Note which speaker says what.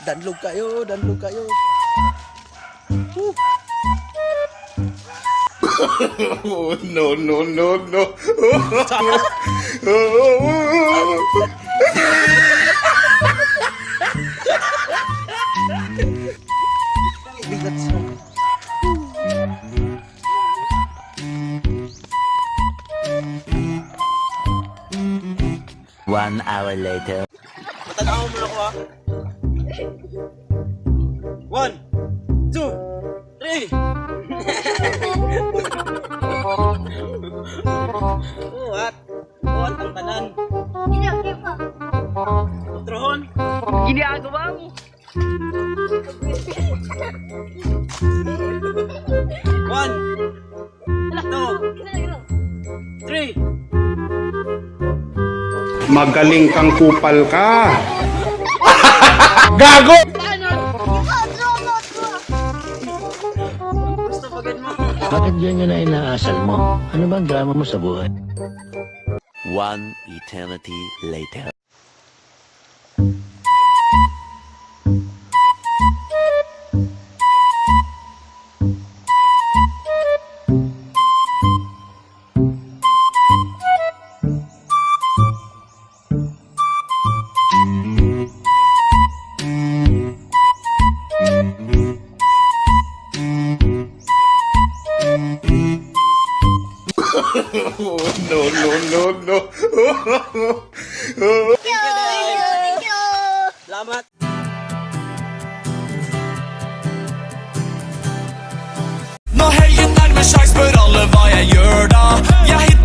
Speaker 1: Danlog kayo, danlog kayo.
Speaker 2: Oh, no, no, no, no.
Speaker 1: Bigat siya.
Speaker 3: 1 hour later.
Speaker 1: Matanaw mo na ako ah. One, two, three. What? What ang tanan? Utrohon? Ginagawa mo. One, two, three.
Speaker 2: Magaling kang kupal ka. Gago!
Speaker 1: Gusto pagod mo.
Speaker 3: Bakit ganyan na inaasal mo? Ano bang drama mo sa buhay? One eternity later.
Speaker 2: Oh, no, no, no, no.
Speaker 1: Thank you, Day.
Speaker 4: Thank you.
Speaker 1: Salamat.
Speaker 5: Når helgen nærmer seg, spør alle hva jeg gjør da. Jeg